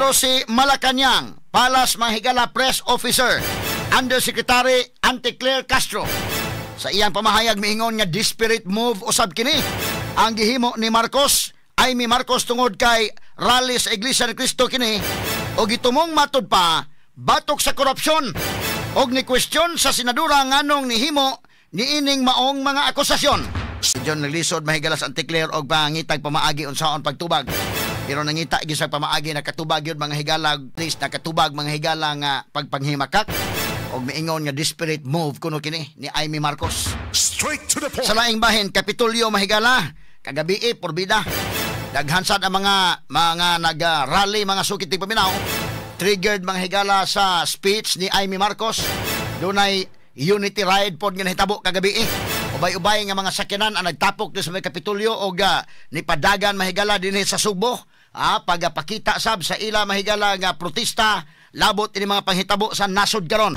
Pero si Malacanang Palace, mga higala, press officer Undersecretary Auntie Claire Castro, sa iyang pamahayag miingon nga desperate move usab kini ang gihimo ni Marcos, Imee Marcos, tungod kay rally sa Iglesia ni Cristo kini o gitumong matud pa batok sa korupsyon, og ni question sa senadora nganong nihimo niining maong mga akusasyon. Medyo naglisod, mahigala, sa Auntie Claire og pangitag pamaagi unsaon pagtubag. Pero nangita gyud sa pamaagi, nakatubag yun, mga higala, please, nakatubag, mga higala, nga pagpanghimakak og miingon nga desperate move kuno kini ni Imee Marcos. Straight to the point. Sa laing bahin, Kapitolyo, mahigala, kagabi porbida. Daghan sad ang mga nag-rally, mga sukit paminaw. Triggered, mga higala, sa speech ni Imee Marcos. Dunay unity ride pod nga nahitabo kagabi. Ubay-ubay nga mga sakyanan ang nagtapok di sa may Kapitolyo og nipadagan, mahigala, dinhi sa Sugbo. Pagpakita sab sa ila, mahigala, nga protesta labot ini mga panghitabo sa nasod karon.